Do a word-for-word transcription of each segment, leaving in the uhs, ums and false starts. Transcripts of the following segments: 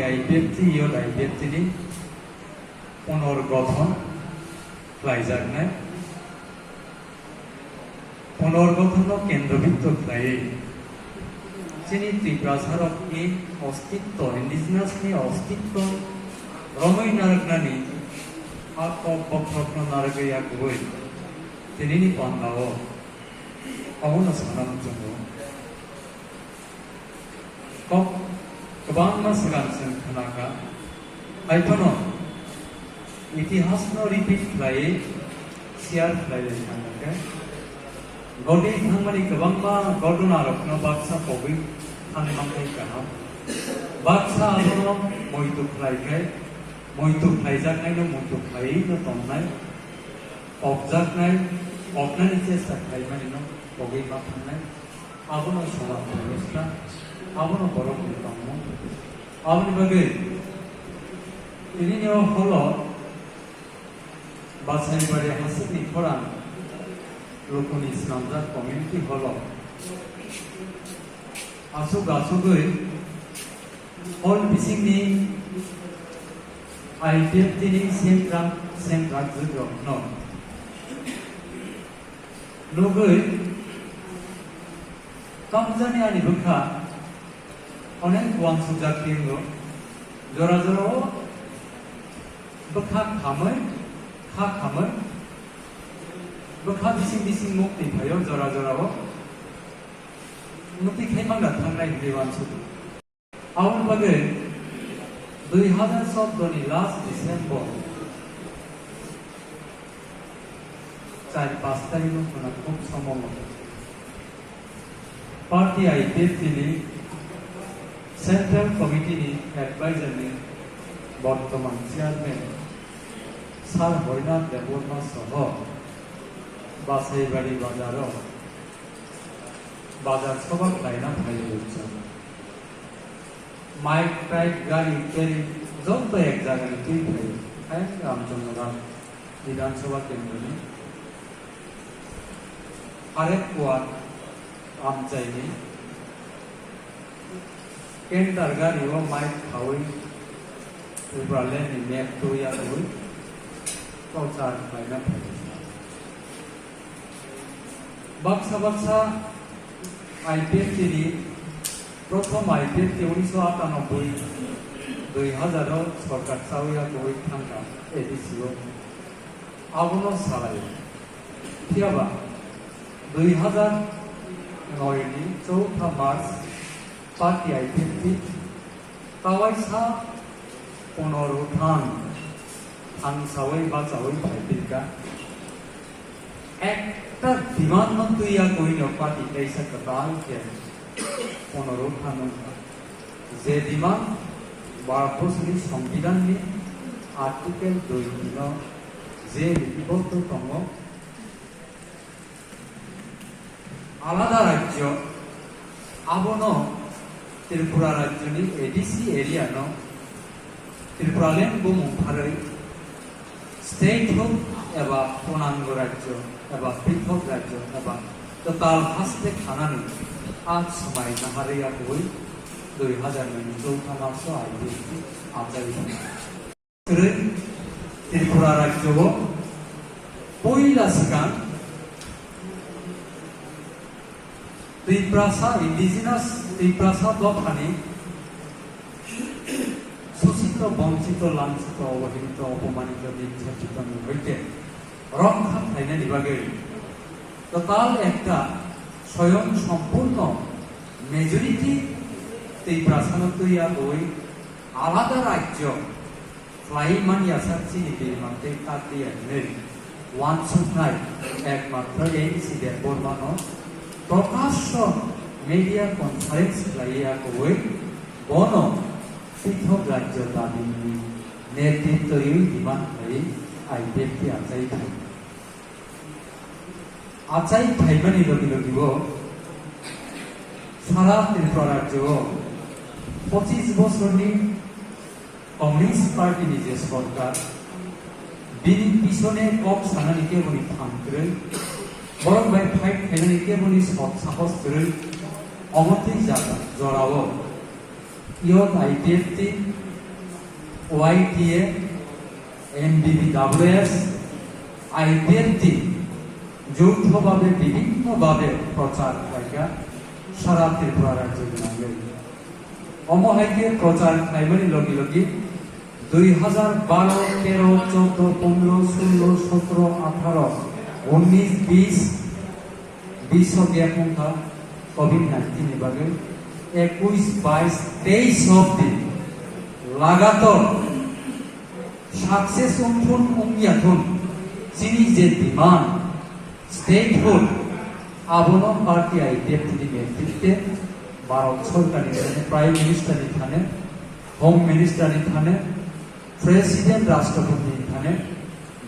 I P F T, Youth I P F T ni punorgothon khlaijaknai. Punorgothonno kendrobindu khlaiwi chini Tiprasarokni ostitto, indigenous ni ostitto romwi narwknani a kok bokhorokno narwgwi yakugwi tinini pandao omono sana muchungo. Kok kwbangma swkang chwng khnakha, haiphano itihasno repeat khlaiwi share khlaiwi thangkhe, gotwi thangmani kwbangma ghotona rokno baksa pogwi thangmangkhai kaham. Baksa abono muitu khlaikhai, muitu khlaijaknaino muitu khlaiwino tongnai, pokjaknai, poknani chesta khlaimanino pogwi ma thangnai. Abono somat bebostha, abono borokni tongmung. Aboni bagwi tinini o holo Basaibari Hasukni khorang lukuni swnamjak community holo aswk aswkgwi hol bisingni I P F T ni sengkrak sengkrak jwk rokno nugwi, tamjani ani bwkha onek uansukjak twi wngo. Jora jorao bwkha khamwi, kha khamwi, bwkha bising bising muk twi phaio jora jorao. Mwtwi khai mangna thangnai hinwi uansukgo. Aboni bagwi dui hazar choudo ni last December char pash tarikh no khuna khub somongo party I P F T ni Central Committee ni advisor ni bortoman chairman Sir Hoinath Debbarma soho Basaibari bazaro bazar soba khlaina phaiwi rwkha. Mike, pike, gari, teri joto ek jagani twi phai, hai Ramchandra Bidhan Sabha kendroni arek kuat amchaini canter gari o mike khawi Tipraland ni map twi yawi prochar khlaina phai. Baksa baksa I P F T ni, prothom I P F T unisho atanoboi dui hazar o sorkar chawi yakugwi thangkha A D C o. Abono salai. Phiyaba dui hazar noi ni choutha March party I P F T Kawaisa punoruthan thangsawi bachawi phaipirkha. Ekta demand no twiya koino party kaisa kwtal khe punoruthan wngkha. Je demand Bharat Borsoni Songbidan ni Article dui no je lipibotto tongo, alada rajyo, abono Tripura rajyoni A D C area no Tripuraland bumung pharwi state hok eba punango rajyo eba prithok rajyo eba kwtal haste khanani a swmai naharwi aboi dui hazar nwi ni choutha March o I P F T achai. Kwrwi Tripura rajyo o poila swkang Tiprasa indigenous Tiprasa dophani shosito, bonchito, lanchito, obohito, opomanito, nirjatito ni hoite rokha khlainani bagwi total ekta soyong sompurno majority Tiprasano twiya boi alada rajyo khlai manya sak chini bini mantwi ta tiya hinwi uansuknai ekmatro A D C Debbarmano prokasho media conference khlaiwi akugwi bono pithok rajyo dabini netritwrwi demand khlaiwi I P F T achai thai. Achai phaimani logi logi bo sara Tripura rajyo o pochis bosorni Congress Party ni je sorkar, bini pisone kok sanani keboni thang kwrwi, borok bai fight khainani keboni sot sahos kwrwi, omo twi jora, jorao Youth I P F T, Y T A, M B B W S, I P F T যৌথভাবে বিভিন্নভাবে প্রচার খাইয়া সারা ত্রিপুরা রাজ্যে গিয়ে। Omo hai khe prochar khlaimani logi logi dui hazar baro, tero, chordo, pondro, sullo, sotro, atharo, unnis, bis, bis o gap wngkha covid nineteen ni bagwi, ekuis, bais, teis obdi lagator success wngthun wngya thun chini je demand, statehood, abono party I P F T ni netrite Bharat Sorkar ni thane, Prime Minister ni thane, Home Minister ni thane, President Rashtrapati ni thane,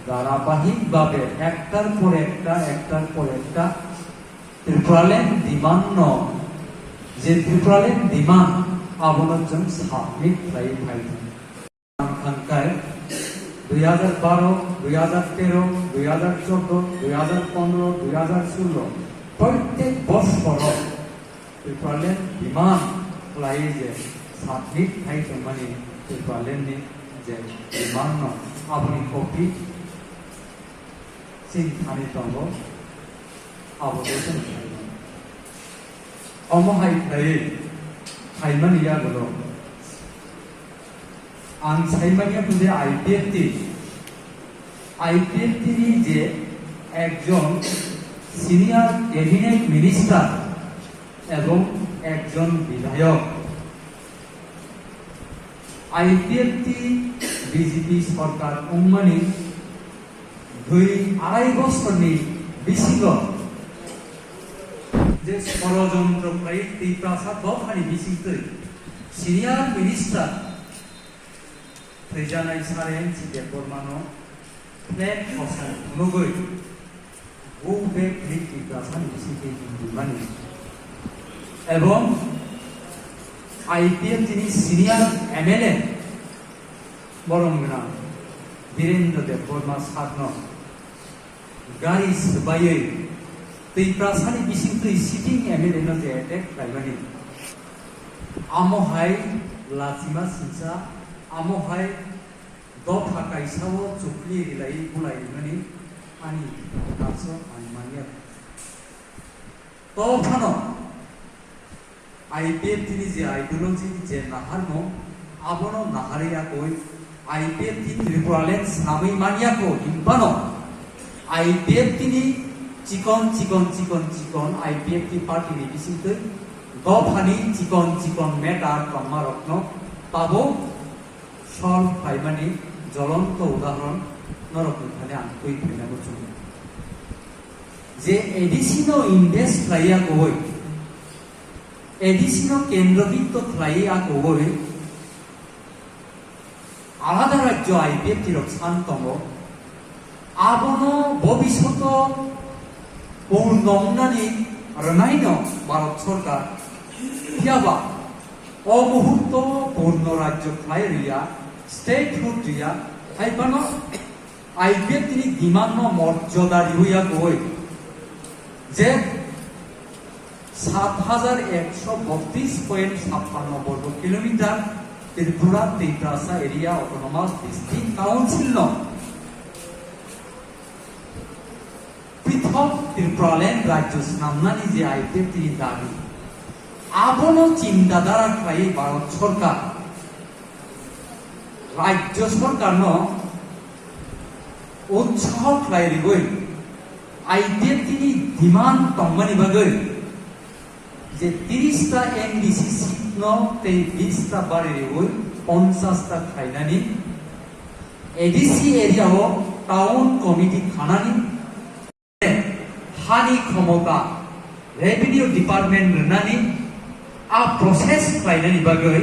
dharabahik bhabe ektar por ekta, ektar por ekta Tipraland demand no, je Tipraland demand abono chwng submit khlai phai thang. Ang thangkhai dui hazar baro, dui hazar tero, dui hazar chordo, dui hazar pondro, dui hazar sullo, proitek bosoro Tipraland demand khlai je submit khai tongmani Tipraland ni je demand no aboni copy chini thani tongo, abo de chwng khlai mano. Omo hai khlai khlaimani yagulo ang saimanya khe je I P F T, I P F T ni je ekjon senior cabinet minister ebong ekjon bidhayok, I P F T B J P sorkar wngmani dui arai bosorni bisingo je sorojontro khlai Tiprasa dophani bisingtwi senior minister thwijanai Saren C Debbarmano flag kosom phunugwi go back ni Tiprasani bisingtwi himrimani ebong I P F T ni senior M L A borom gwnang Birendra Debbarma sarno gari swbaiwi Tiprasani bisingtwi sitting M L A no je attack khlaimani, amo hai lachima singsa, amo hai dopha kaisa o chukli rilai bulai rimani ani baksa ang manya. To phano I P F T ni je ideology je naharmung, abono naharwi yakwi I P F T Tripuraland swnamwi manyakho hinphano I P F T ni chikon chikon chikon chikon I P F T party ni bisingtwi dophani chikon chikon matter tongmarokno tabuk solve khlaimani jolonto udahoron norokni thani ang twi phaina muchungo. Je A D C no invest khlaiya kowoi, A D C no kendro biddo khlaiya kowoi, alada rajyo I P F T rok san tongo, abono bobishoto purno wngnani rwnaino Bharat Sorkar, phiyaba o muhurto purno rajyo khlai rwya, statehood rwya, hai phano I P F T ni demand no morjoda riwi ya koi je sat hajar ekso botris point chappanno borgo kilometer Tripura Tiprasa Area Autonomous District Council no Prithok Tipraland rajyo swnamnani je I P F T ni dabi, abono chinta dhara khlaiwi Bharat Sorkar rajyo sorkarno utsaho khlai riwi I P F T ni demand tongmani bagwi je tiris ta M D C seat no tei bis ta bari riwi ponchas ta khlainani, A D C area o town committee khanani, hani khomota revenue department rwnani a process khlainani bagwi,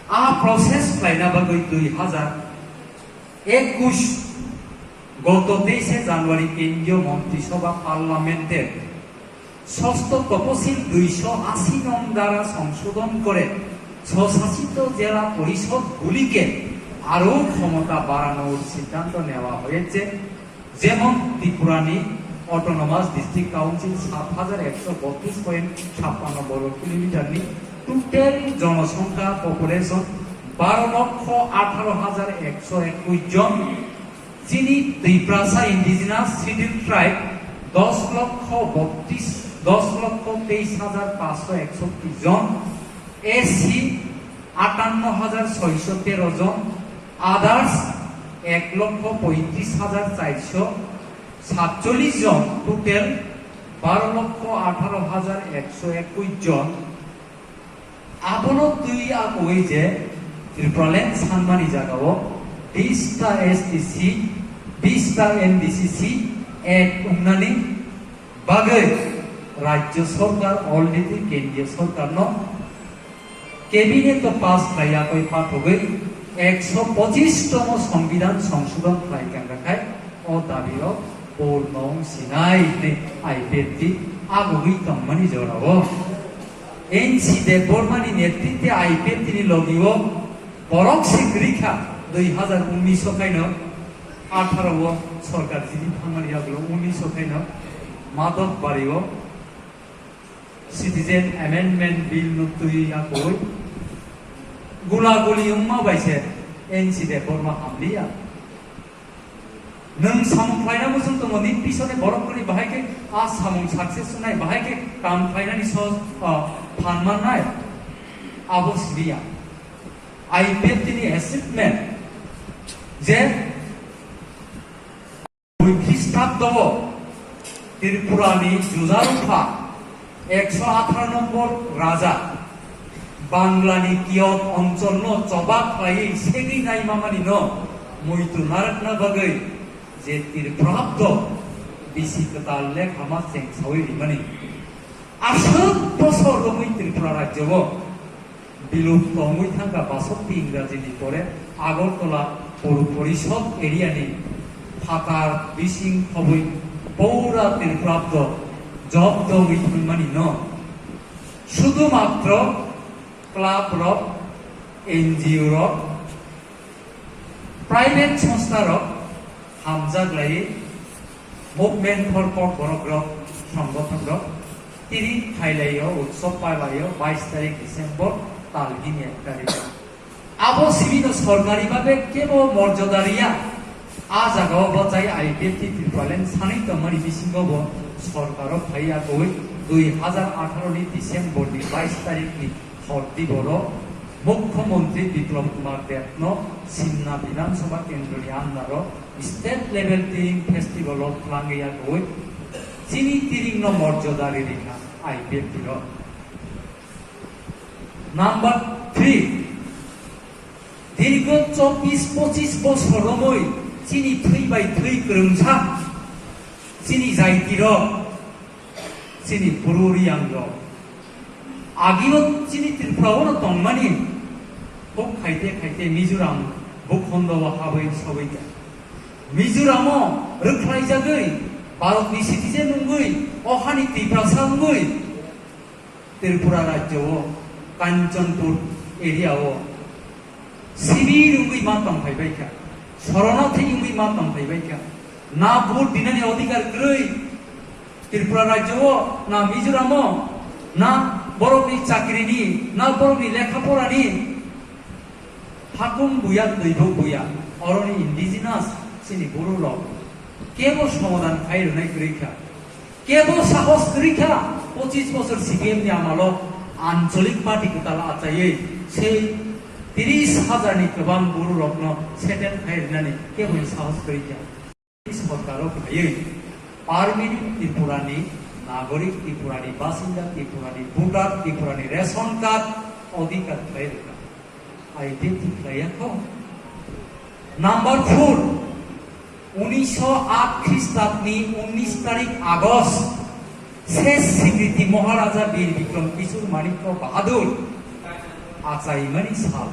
a process khlaina bagwi dui hazar ekush goto teishe January kendriyo montri sobha parliament-e ষষ্ঠ তপশিল দুইশো আশি নং ধারা সংশোধন করে স্বশাসিত জেলা পরিষদগুলিকে আরও ক্ষমতা বাড়ানোর সিদ্ধান্ত নেওয়া হয়েছে, যেমন ত্রিপুরানি অটোনোমাস ডিস্ট্রিক্ট কাউন্সিল সাত হাজার একশো বত্রিশ পয়েন্ট ছাপ্পান্ন বর্গ কিলোমিটারনি Total jonosongkha population baro lokho atharo hajar ekso ekush jon. Chini Tiprasa Indigenous Scheduled Tribe dos lokho botris, dos lokho teis hajar pansho eksotti jon, S C atanno hajar soisho tero jon, others ek lokho poitris hajar charsho satchollish jon, total baro lokho atharo hajar ekso ekush jon. Abono twi akoi je Tripuraland sanmani jagao bista S T C, bista N B C C Act wngnani bagwi Rajya Sarkar already Kendriya Sarkarno Cabinet o pass khlai yakoi pathogwi ekso pochis tomo Songbidan songsodhon khlai kangakhai o dabi rok purno wng sinai hwnwi I P F T agugwi tongmani jorao N C Debbarma ni netritwe I P F T ni logi o borok se kwrwi kha dui hazar unnish o khaino atharo o sorkar jili thangmani yagulo unnish o khaino Madhobari o Citizen Amendment Bill no twi akoi gula guli wngma bai se N C Debbarma hamliya. Nwng samung khlaina muchung tongo, nini pisone borok kwrwi bahai khe a samung success wngnai, bahai khe kam khlainani so, ah, phan mannai. Abo siriya. I P F T ni achievement je Bui Khristabdo o Tripura ni Juja Rupha ekso atharo nombor raja Bangla ni Kiyot oncholno choba khlaiwi segwi naima mani no muitu narwkna bagwi je Tripurabdo bisi kwtal lekhama chengsawi rimani. Aswk bosor romwi Tripura rajyo o Bilupto wngwi thangkha basokti Ingrajini pore Agartala Puro Porishod area ni phatar bising khobwi pura Tripurabdo jobdo wngwi thangmani no. Sudu matro club rok, N G O rok, private songstha rok hamjak lai Movement for Kokborok rok, songgothon rok, tini khailai o, utsob palai o, bais tarik December, tal hini ek tarik. Abo simi no sorkari babe kebo morjoda riya. A jaga o bachai I P F T Tripuraland sanwi tongmani bisingo bo sorkar o phai agoi dui hazar atharo ni December ni bais tarik ni hor tiboro Mukhyamantri Biplab Kumar Deb no Simna Bidhan Sabha Kendro ni under o State Level Tiring Festival o twlangwi yagwi chini tiring no morjoda ririkha I P F T rok. Number three, dirgo chobbish pochis bosor romwi chini thwi bai thwi kwrwngsa chini jaiti rok, chini buru riyang rok. Agino chini Tripura o no tongmani, huk khaite khaite Mizoram bukhondo o habwi sogwi kha. Mizoram o rwkhlai jagwi, Bharat ni citizen wngwi, o hani Tiprasa wngwi, Tripura rajyo o, Kanchanpur area o, sibir wngwi ma tongphai bai kha, soronathi wngwi ma tongphai bai kha, na vote dinani odhikar kwrwi, Tripura rajyo o, na Mizoram o, na borokni chakrini, na borokni lekha porani, hakung buya, twibuk buya, oroni indigenous chini buru rok kebo somadan khai rwnai kwrwi kha, kebo sahos kwrwi kha, pochis bosor C P M ni amalo ancholik party kwtal achaiwi sei tris hajar ni kwbang buru rokno settle khai rwnani kebo ni sahos kwrwi kha. Sorkaro phaiwi permanent Tripurani nagorik, Tripurani basinda, Tripurani voter, Tripurani ration card odhikar khlai rwkha. Identity khlaiya kho. Number four, unisho aat Khristabni unnish tarik August, ses Sikriti Maharaja Bir Bikram Kishore Manikya Bahadur achaimani sal.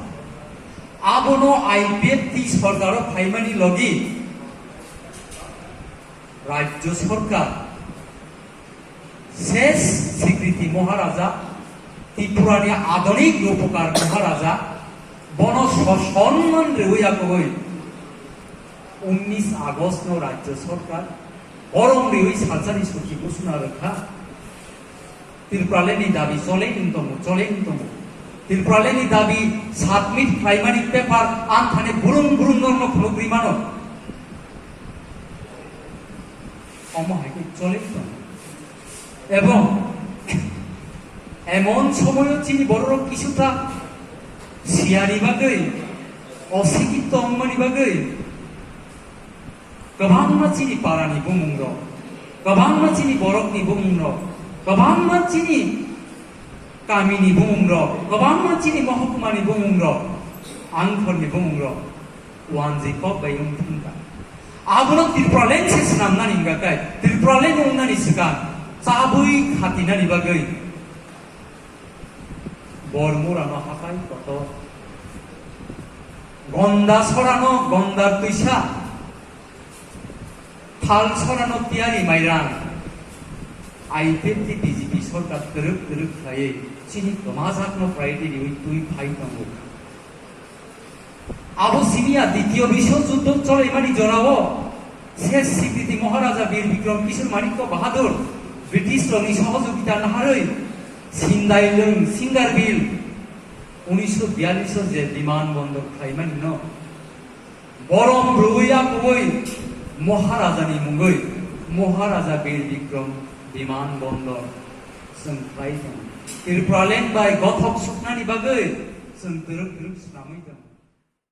Abono I P F T sorkaro phaimani logi Rajya Sarkar ses Sikriti Maharaja, Tripurani Adonik Rupakar Maharaja, bono sosonman rewi agoi unnish August no Rajya Sarkar borom rewi salsani suchi ghosona rwkha. Tripuraland ni dabi chole wng tongo, chole wng tongo. Tipralandni dabi submit khlaimani paper ang thani burung burung norokno phunuk ri mano. Omo hai khe choli tong. Ebong emon somoyo chini bororok kisuta siyani bagwi, osikito wngmani bagwi, kwbangma chini parani bumungrok, kwbangma chini borokni bumungrok, kwbangma chini kamini bumungrok, kwbangma chini mohokmani bumungrok, angthorni bumungrok wanjwi kok bai wng thangkha. Abono Tipraland se swnamnani hwnga khe, Tipraland wngnani swkang chabwi khatinani bagwi Bormurano hatai kotor, Gonda sorano Gondar twisa, Thal sorano tiyari mairang. I P F T B J P sorkar twrwk twrwk khlaiwi chini kwmajakno priority riwi twi phai tongo. Abo simiya Ditiyo Biswa Juddho cholaimani jorao se Sikriti Maharaja Bir Bikram Kishore Manikya Bahadur British rokni sohojogita naharwi Sindai Lwng Singarbil unisho biyallish o je biman bondor khlaimani no borom rwui akugui Maharajani mungwi Maharaja Bir Bikram biman bondor chwng khlai tongo. Tipraland bai gothok suknani bagwi chwng twrwk twrwk swnamwi tongo.